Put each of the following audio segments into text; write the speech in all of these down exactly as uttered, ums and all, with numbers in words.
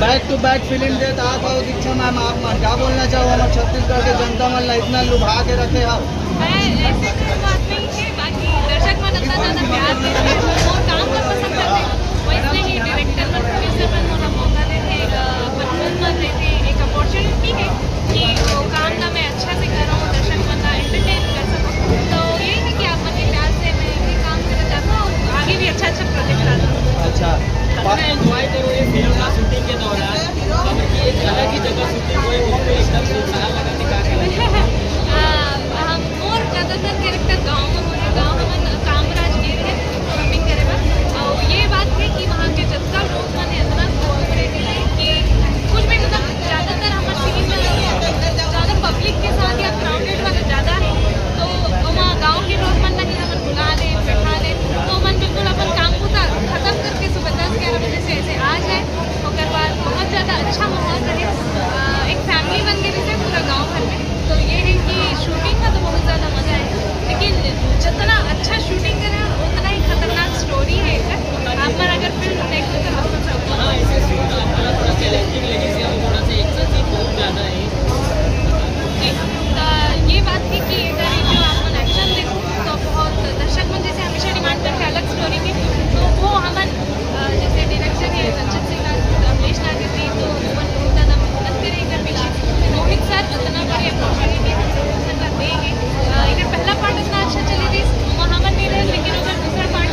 Back to back film देत आप अउ दीक्षा मैम, आप मन का बोलना चाहो हमर छत्तीसगढ़ के जनता मन ला इतना लुभा के रखे हव? मैं ऐसे कोई बात नहीं है, बाकी दर्शक मन इतना ज्यादा प्यार देते हैं, वो काम का पसंद करते हैं, वैसे ही डायरेक्टर मन, प्रोड्यूसर मन मोला मौका देते हैं, अ, अपन फिल्म मन देते हैं, एक अपॉर्चुनिटी है कि वो काम ना मैं अच्छा से कर रहा हूँ, दर्शक मन ना एंटरटेन कर सकूँ। तो यही है कि आप मन के प्यार से मैं ये काम करना चाहता हूँ, आगे भी अच्छा अच्छा प्रोजेक्ट लाता हूँ। अच्छा। कितना एंजॉय करो ये फिल्म का शूटिंग के दौरान? खबर की एक अलग ही जगह शूटिंग हुई, वो तो एकदम सुनसान लगा कि क्या क्या लगा? आ, हम मोर ज्यादातर कैरेक्टर गांव में होने, गांव हमन कामराज गिर है शूटिंग करे बर। और ये बात है कि वहाँ के जतका लोग मन इतना कोऑपरेटिव है कि कुछ भी, मतलब, ज्यादातर हमर सीन ज्यादा पब्लिक के साथ या क्राउडेड वाला ज्यादा है, तो वहाँ गांव के लोग मन नहीं हमन बुला ले, बैठा ले, तो मन बिल्कुल अपन काम पूरा खत्म करके सुबह दस ग्यारह बजे से ऐसे आ जाए। ओकर बाद बहुत ज्यादा अच्छा माहौल रहे, अ, एक फैमिली बन के रहते पूरा गांव भर में। तो ये है कि शूटिंग का तो बहुत ज्यादा मजा है, लेकिन जितना अच्छा शूटिंग करे उतना ही खतरनाक स्टोरी है एकर। आप मन अगर फिल्म देखो तो आपको सब हाँ, इसे सुन आपका थोड़ा चैलेंजिंग लगे से हम थोड़ा सा एक्शन सीन बहुत ज्यादा है। जी, तो ये बात थी कि अगर जो आप मन एक्शन देखो तो बहुत दर्शक मन जैसे हमेशा डिमांड करके अलग स्टोरी के, तो वो हमन, अ, जैसे डायरेक्शन है रंजन सिंह राजपूत, अमरीश नागेती, तो अपन बहुत ज्यादा मेहनत करे एकर पीछे। मोहित सर इतना बड़ी अपॉर्चुनिटी हम सब लोग का दे है। अ, एकर पहला पार्ट इतना अच्छा चले रही, वहाँ हमन नहीं रहे, लेकिन अगर दूसरा पार्ट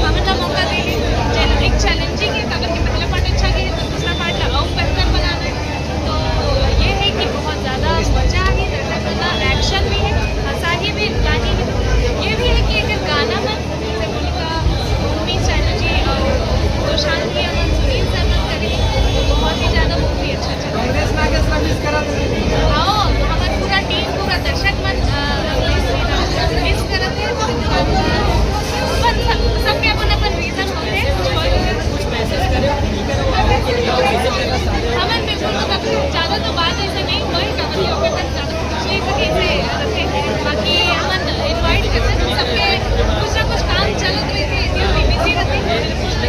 हमन ला मौका दे है, चैल-, एक चैलेंजिंग है, काबर कि पहला पार्ट अच्छा गया है, तो दूसरा पार्ट ला अउ बेहतर बनाना है। तो ये है कि बहुत ज्यादा मजा है, दर्शक मन ला एक्शन भी है, हंसाही भी, गानी भी। ये भी है कि अगर गाना मन जैसे मोनिका, उर्मी चैटर्जी और सुशांत की अगर सुनील सर मन करें तो बहुत ही ज्यादा मूवी अच्छा चला। कांग्रेस में आके सब मिस करा थे। हाँ, हमारा पूरा टीम, पूरा दर्शक मन, अ, मिस करते हैं। पर सब, सबके अपन अपन रीजन होते हैं। कुछ मैसेज करें। हमन बिल्कुल, मतलब, ज्यादा तो बात ऐसे नहीं हुई, काफी लोगों तक ज्यादा पहुंचने सके से रखे। बाकी हमन इनवाइट करते हैं सबके, कुछ ना कुछ काम चलत रहिथे, इतनी बिजी रहिथे,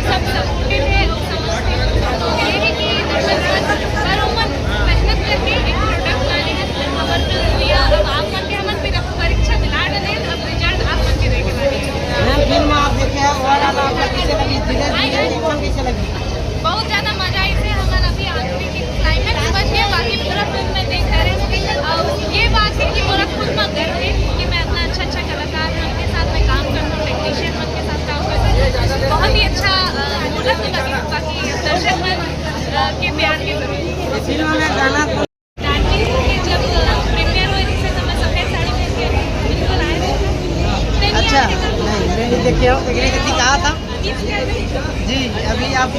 सब सपोर्टिव है और समझते हैं। तो ये है कि दर्शक मन हर उमर मेहनत करके एक प्रोडक्ट लाने हैं, हमर फिल्म हुई है, अब आप मन के हमन फिर अब परीक्षा दिला डले हैं, अब रिजल्ट आप मन के देखे वाले हैं। मैम, फिल्म आप देखे हैं, ओवरऑल आपका कैसे लगी? दिनेश जी के एक्शन कैसे लगी? बहुत ज्यादा मजा आई थे, हमन अभी आखिरी क्लाइमैक्स बच गया, बाकी पूरा फिल्म में देख रहे हैं। और ये बात है कि पूरा खुद में गर्व है कि मैं इतना अच्छा अच्छा कलाकार है, उनके साथ मैं काम करता हूँ, टेक्नीशियन मन के साथ काम करता हूँ, बहुत ही अच्छा, अ, बोला तो लगे, बाकी दर्शक मन, अ, के प्यार के जरूरत है। फिल्म में गाना कौन? दार्जिलिंग के जब, अ, प्रीमियर हुई थी, तो मैं सफेद साड़ी पहन के बिल्कुल आए थे। अच्छा, नहीं, मैं नहीं देखे हूँ, लेकिन किसी कहा था? जी, अभी आप